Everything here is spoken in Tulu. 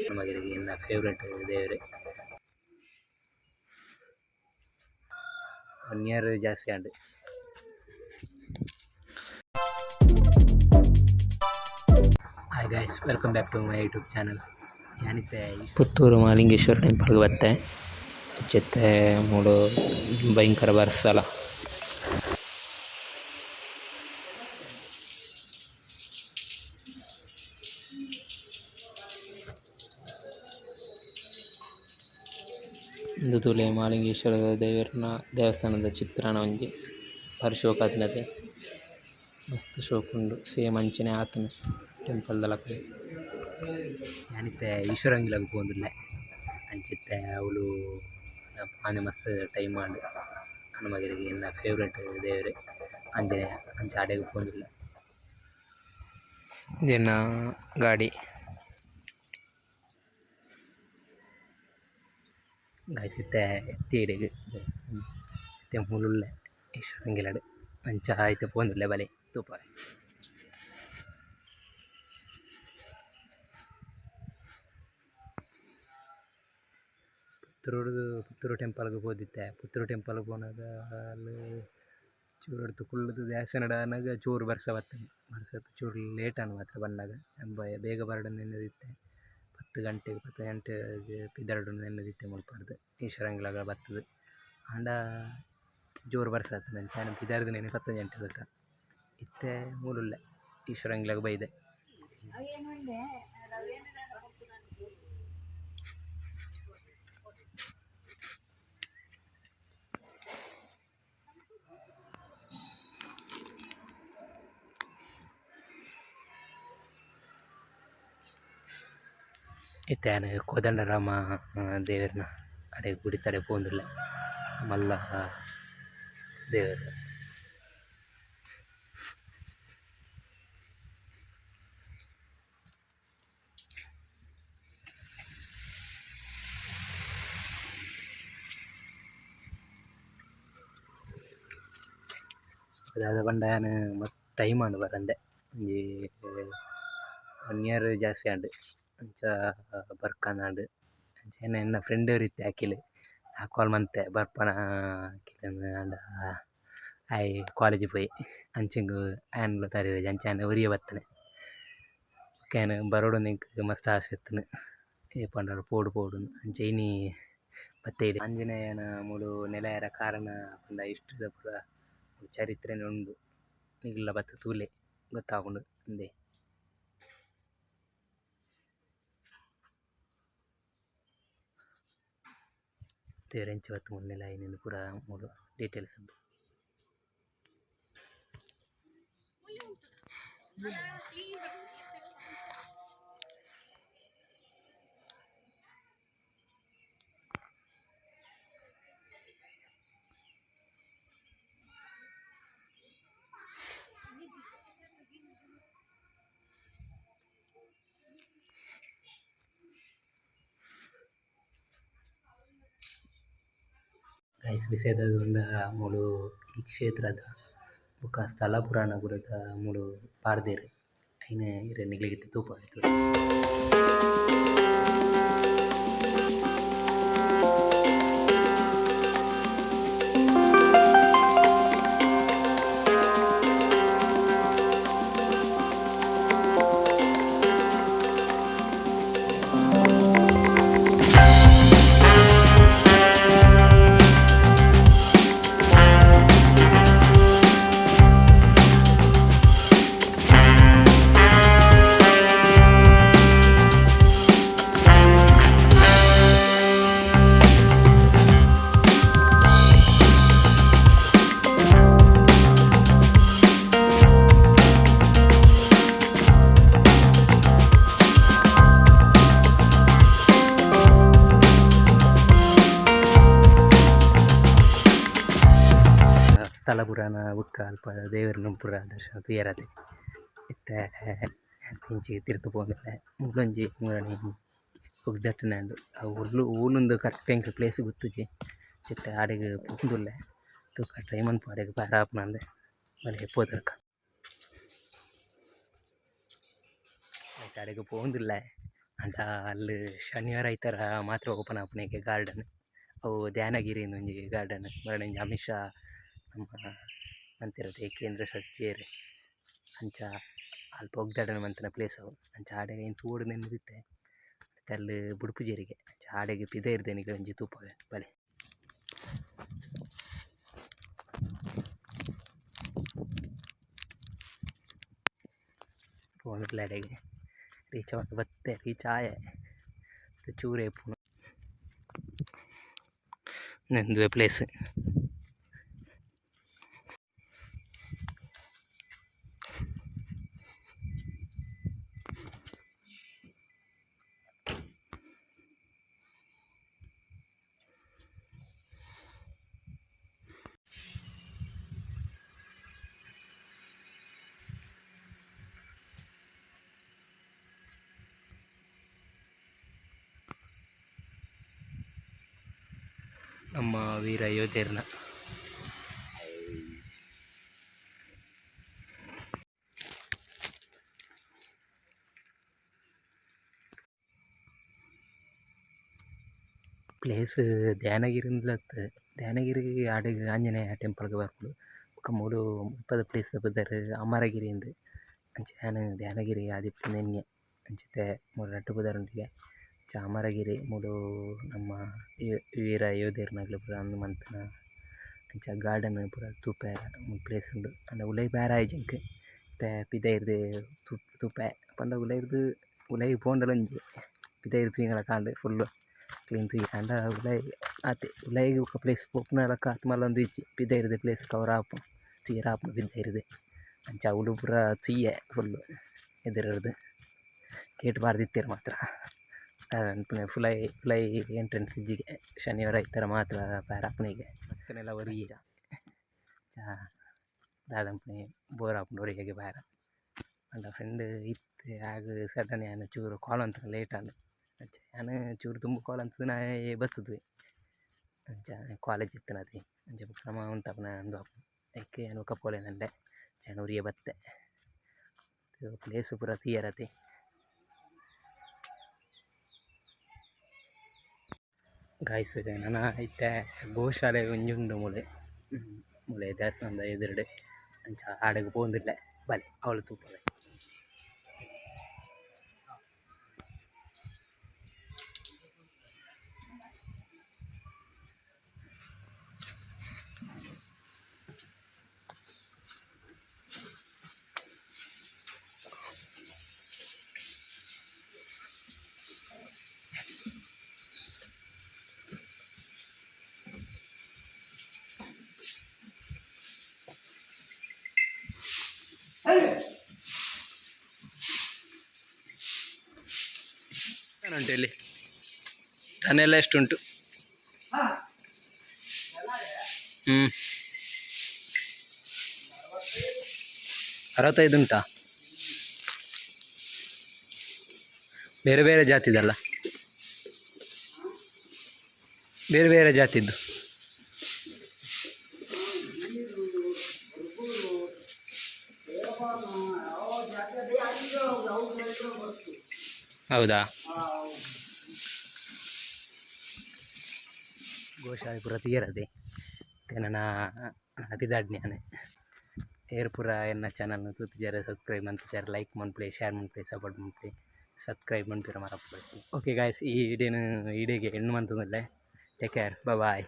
ಹನುಮಗಿರಿಗೆ ಎನ್ನ ಫೇವರೇಟ್ ದೇವೆರ್. ಒನ್ ಇಯರ್ ಜಾಸ್ತಿ ಆಂಡ್. Hi guys, welcome back to my YouTube channel. ಯಾನಿತ್ತೆ Puttur Mahalingeshwara temple ಬತ್ತೆ ಇತ್ತೆ ಮೂಲು ಭಯಂಕರ ಬರ್ಸಲ. ಉಂದು ತೂಲೆ ಮಹಾಲಿಂಗೇಶ್ವರ ದೇವೆರ್ನ ದೇವಸ್ಥಾನದ ಚಿತ್ರಣ ಒಂಜಿ ಬಾರಿ ಶೋಕಾತಿನತೆ ಮಸ್ತ್ ಶೋಕುಂಡು ಸೇಮ್ ಅಂಚನೆ ಆತುಂಡು ಟೆಂಪಲ್ ದ ಲಕ. ಯಾನಿತ್ತೆ ಈಶ್ವರಂಗಿಲಗ್ ಪೋವೊಂದುಲ್ಲೆ. ಅಂಚಿತ್ತೆ ಅವ್ಲು ಆನೆ ಮಸ್ತ್ ಟೈಮ್ ಆಂಡ್. ಹನುಮಗಿರಿಗೆ ಎನ್ನ ಫೇವರೇಟ್ ದೇವೆರ್ ಅಂಚನೆ ಅಂಚ ಅಡೆಗ್ ಪೋವೊಂದುಲ್ಲೆ. ಉಂದು ಎನ್ನ ಗಾಡಿ. ಗೈಸ್ ಇತ್ತೆ ಎತ್ತಿಯೆಡೆಗ್ ಇತ್ತೆ ಮೂಲುಲ್ಲೆ ಈಶ್ವರಂಗಿಲಡ್ ಅಂಚ ಇತ್ತೆ ಪೋವೊಂದುಲ್ಲೆ ಬಲೆ ತೂಪ. ಪುತ್ತೂರುಡು ಪುತ್ತೂರು ಟೆಂಪಲ್ ಗ್ ಪೋದಿತ್ತೆ. ಪುತ್ತೂರು ಟೆಂಪಲ್ ಗ್ ಪೋನಗ ಅಲ್ ಚೂರು ಕುಲ್ಲುದು ದೇವಸ್ಥಾನಡ್ ಆನಗ ಜೋರು ಬರ್ಸ ಬತ್ತುಂಡು. ಬರ್ಸ ಚೂರು ಲೇಟ್ ಆಂಡ್ ಮಾತ್ರ ಬನ್ನಗ ಬೇಗ ಬರೊಡುಂದು ಎನ್ನುದಿತ್ತೆ. 10 ಗಂಟೆಗ್ 10 ಗಂಟೆಗ್ ಪಿದಾಡೊಡುಂದು ಎನ್ನುದಿತ್ತೆ ಮುಲ್ಪರ್ದ್ ಈಶ್ವರಂಗಿಲಗ್ ಬತ್ತುದು. ಆಂಡ ಜೋರು ಬರ್ಸ ಬತ್ತುಂಡು ಅಂಚ ಯಾನ್ ಪಿದಾಡ್ದಿನನೆ 11 ಗಂಟೆ ಬೊಕ. ಇತ್ತೆ ಮೂಲುಲ್ಲೆ ಈಶ್ವರಂಗಿಲಗ್ ಬೈದೆ. ಇತ್ತೆ ಯಾನ್ ಕೋದಂಡರಾಮ ದೇವೆರ್ನ ಅಡೆ ಗುಡಿತಡೆ ಪೋವೊಂದುಲ್ಲೆ ಮಲ್ಲ ದೇವೆರ್. ದಾದ ಪಂಡ ಯಾನ್ ಮಸ್ತ್ ಟೈಮ್ ಆಂಡ್ ಬರಂದೆ. ಒಂಜಿ ಒನ್ ಇಯರ್ ಜಾಸ್ತಿ ಆಂಡ್. ಅಂಚ ಬರ್ಕಂದಾಂಡ್. ಅಂಚನೆ ಎನ್ನ ಫ್ರೆಂಡ್ ಒರಿ ಇತ್ತೆ ಅಖಿಲ್ ಆ ಕಾಲ್ ಮಂತೆ ಬರ್ಪನ ಅಖಿಲ್ ಆಂಡ ಆಯೆ ಕಾಲೇಜ್ ಪೋಯೆ ಅಂಚ ಎಂಕ್ ಆಯನ್ಲ ತರಿಯೊಜಿ ಅಂಚ ಯಾನ್ ಒರಿಯೆ ಬತ್ತನೆ. ಬೊಕ ಯಾನ್ ಬರೊಡುಂದು ಎಂಕ್ ಮಸ್ತ್ ಆಸೆ ಇತ್ತುಂಡು ಏಪ ಆಂಡಲ ಪೋಡು ಪೋಡುಂದು ಅಂಚ ಇನಿ ಬತ್ತೆ ಇಡೆ. ಆಂಜನೇಯನ ಮೂಲು ನೆಲೆ ಆಯೆರೆ ಕಾರಣ ಪಂಡ ಹಿಸ್ಟ್ರಿ ದ ಪೂರ ಚರಿತ್ರೆನೆ ಉಂಡು ನಿಗುಲ್ಲ ಬತ್ತ್ ತೂಲೆ ಗೊತ್ತಾಪುಂಡು ಇಂದೇ. ದೇವೆರ್ ಎಂಚ ಬತ್ತ್ ಮೂಲು ನೆಲೆ ಆಯಿನಿ ಪೂರ ಮೂಲು ಡೀಟೇಲ್ಸ್ ಉಂಡು. ಗೈಸ್ ವಿಷಯ ದಾದ ಪಂಡ ಮೂಲು ಈ ಕ್ಷೇತ್ರದ ಬೊಕ ಸ್ಥಳ ಪುರಾಣ ಪೂರ ಮೂಲು ಪಾಡ್ದೆರ್ ಐನ್ ಇರೆ ನಿಕ್ಲೆಗ್ ಇತ್ತೆ ತೂಪಾವೆ ತೂಲೆ. ಸ್ಥಳ ಪುರಾಣ ಬೊಕ ಅಲ್ಪ ದೇವೆರ್ನ ಪೂರ ದರ್ಶನ ತೂಯೆರೆ ಆತೆ. ಇತ್ತೆ ಇಂಚಿ ತಿರ್ತ್ ಪೋವೊಂದುಲ್ಲೆ ಮೂಲೊಂಜಿ ಮುರಾನಿ ಪುಗ್ದಟ್ಟ್ ಅವು ಓಲು ಓಲುಂದು ಕರೆಕ್ಟ್ ಎಂಕ್ ಪ್ಲೇಸ್ ಗೊತ್ತುಜಿ ಇತ್ತೆ ಆಡೆಗ್ ಪೋವೊಂದುಲ್ಲೆ ತೂಕ ಟ್ರೈ ಮನ್ಪುವ ಆಡೆಗ್ ಪೋಯೆರೆ ಆಪುನ ಬಲೆ ಪೋತರ್ಕ. ಆಡೆಗ್ ಪೋವೊಂದುಲ್ಲೆ ಆಂಡ ಅಲ್ಲು ಶನಿವಾರ ಐತಾರ ಮಾತ್ರ ಓಪನ್ ಆಪುನೆಗೆ ಗಾರ್ಡನ್. ಅವು ಧ್ಯಾನಗಿರಿ ಒಂಜಿ ಗಾರ್ಡನ್ ಮರಣಿಂಜಿ ಅಮಿತ್ ಶಾ ನಮ್ಮ ಮಂತಿರತೆ ಕೇಂದ್ರ ಸಚಿವೆರ್ ಅಂಚ ಅಲ್ಪ ಒಗ್ಗರಣೆ ಮಂತಿನ ಪ್ಲೇಸ್ ಅವು. ಅಂಚ ಆಡೆಗ್ ಐನ್ ತೂವೊಡು ನೆಂದಿತ್ತೆ ಅಲ್ಲು ಬುಡ್ಪುಜೆರಿಗೆ. ಅಂಚ ಆಡೆಗ್ ಪಿದಯಿರ್ದ್ ನಿಕುಲು ಒಂಜಿ ತೂಪವೆ ಬಲೆ. ಪೋವೊಂದುಲ್ಲೆ ಅಡೆಗ್ ರೀಚ್ ಆವೊಂದು ಬತ್ತೆ ರೀಚ್ ಆಯೆ ಚೂರೇ ಇಪ್ಪುನು ಉಂದುವೆ ಪ್ಲೇಸ್. ನಮ್ಮ ವೀರ ಯೋಧೆರ್ನ ಪ್ಲೇಸ್ ಧ್ಯಾನಗಿರಿಂದ್ಲತ್. ಧ್ಯಾನಗಿರಿ ಆಡೆಗ್ ಆಂಜನೇಯ ಟೆಂಪಲ್ ಗ್ ಬರ್ಪುಂಡು. ಬೊಕ ಮೂಲು ಮುಲ್ಪದ ಪ್ಲೇಸ್ ದ ಪುದರ್ ಅಮರಗಿರಿ ಇಂದ್. ಅಂಚ ಯಾನ್ ಧ್ಯಾನಗಿರಿ ಆದಿಪ್ಪುಂದು ಎನ್ನಿಯೆ. ಅಂಚ ಇತ್ತೆ ಮೂಲು ರಡ್ಡ್ ಪುದರ್ ಉಂಡುಗೆ. ಅಂಚ ಅಮರಗಿರಿ ಮೂಲು ನಮ್ಮ ವೀರ ಯೋಧೆರ್ನಕುಲು ಪೂರ ಉಂದು ಮಲ್ತಿನ ಅಂಚ ಗಾರ್ಡನ್ ಪೂರ ತೂಪೆರೆ ಪ್ಲೇಸ್ ಉಂಡು. ಆಂಡ ಉಲಾಯಿ ಪೋಯೆರೆ ಆಯಿಜಿ ಎಂಕ್. ಇತ್ತೆ ಪಿದೈರ್ದ್ ತೂಪೆ ಪಂಡ ಉಲಾಯಿರ್ದ್ ಉಲಾಯಿ ಪೋಂಡಲ ಒಂಜಿ ಪಿದೈರ್ದ್ ತೂಯಿನಲಕ ಆಂಡ್ ಫುಲ್ಲ್ ಕ್ಲೀನ್ ತೂಯಿ. ಆಂಡ ಉಲಾಯಿ ಆತೆ ಉಲಾಯಿಗ್ ಬೊಕ ಪ್ಲೇಸ್ ಪೋಪುನಲಕ ಆತ್ ಮಲ್ಲ ಇಜ್ಜಿ. ಪಿದೈರ್ದ್ ಪ್ಲೇಸ್ ಕವರ್ ಆಪುಂಡು ತೂಯೆರೆ ಆಪುಂಡು ಪಿದೈರ್ದ್. ಅಂಚ ಅವುಲು ಪೂರ ತೂಯೆ ಫುಲ್ಲ್ ಎದುರುರ್ದ್ ಗೇಟ್ ಪಾಡ್ದಿತ್ತೆರ್ ಮಾತ್ರ. ದಾದ ಪನ್ಪುನೆ ಉಲಾಯಿ ಉಲಾಯಿ ಎಂಟ್ರೆನ್ಸ್ ಇಜ್ಜಿಗೆ. ಶನಿವಾರ ಐತಾರ ಮಾತ್ರ ಪೋಯೆರೆ ಆಪುನಿಗೆ. ಬತ್ತನೆಲ ಒರಿಯೆ ಅಂಚ ದಾದ ಪನ್ಪುನೆ ಬೋರ್ ಆಪುಂಡು ಒರಿಯಗ್ ಪೋಯೆರೆ. ಆಂಡ ಫ್ರೆಂಡ್ ಇತ್ತೆ ಆಗ್ ಸಡನ್ ಯಾನ್ ಚೂರು ಕಾಲ್ ಮಂತುನ ಲೇಟ್ ಆಂಡ್. ಅಂಚ ಯಾನ್ ಚೂರು ದುಂಬು ಕಾಲ್ ಮಂತುದು ಬತ್ತುದುವೆ. ಅಂಚ ಕಾಲೇಜ್ ಇತ್ತಿನತೆ ಅಂಚ ಬೊಕ ನಮ ಉಂತಪುನ ಉಂದು ಆಪುಂಡು. ಐಕ್ ಯಾನ್ ಬೊಕ ಪೋಲೆ ಪಂಡೆ. ಅಂಚ ಯಾನ್ ಒರಿಯೆ ಬತ್ತೆ. ಪ್ಲೇಸ್ ಪೂರ ತೂಯೆರೆ. ಗಾಯ್ಸ್ ನನ ಇತ್ತೆ ಗೋಶಾಲೆ ಒಂಜಿ ಉಂಡು ಮೂಲು ಮೂಲು ದೇವಸ್ಥಾನದ ಎದುರುಡು. ಅಂಚ ಆಡೆಗ್ ಪೋವೊಂದುಲ್ಲೆ ಬಲೆ ಅವ್ಲು ತೂಪೊಲಿ. ಉಂಟು ಇಲ್ಲಿ ದನ ಎಲ್ಲ ಎಷ್ಟು ಉಂಟು? ಹ್ಞೂ 65 ಉಂಟಾ? ಬೇರೆ ಬೇರೆ ಜಾತಿದಲ್ಲ, ಬೇರೆ ಬೇರೆ ಜಾತಿದ್ದು. ಹೌದಾ? ಗೋಶಾಲೆ ಪೂರ ತೀರದೆ ನನ್ನ ಪಿದಾಡ್ನ್ಯಾನೆ. ಏರ್ ಪೂರ ಎನ್ನ ಚಾನಲ್ನ ತೂತುಜರ್ ಸಬ್ಸ್ಕ್ರೈಬ್ ಮಂತುಜರ್ ಲೈಕ್ ಮನ್ಪುಲೆ, ಶೇರ್ ಮನ್ಪುಲೆ, ಸಪೋರ್ಟ್ ಮನ್ಪುಲೆ, ಸಬ್ಸ್ಕ್ರೈಬ್ ಮನ್ಪಿರ ಮರಪುಜಿ. ಓಕೆ ಗಾಯ್ಸ್, ಈ ವಿಡಿಯೋನು ಇಡೆಗೆ ಎಂಡ್ ಮಂತೊಂದುಲ್ಲೆ. Take care, bye.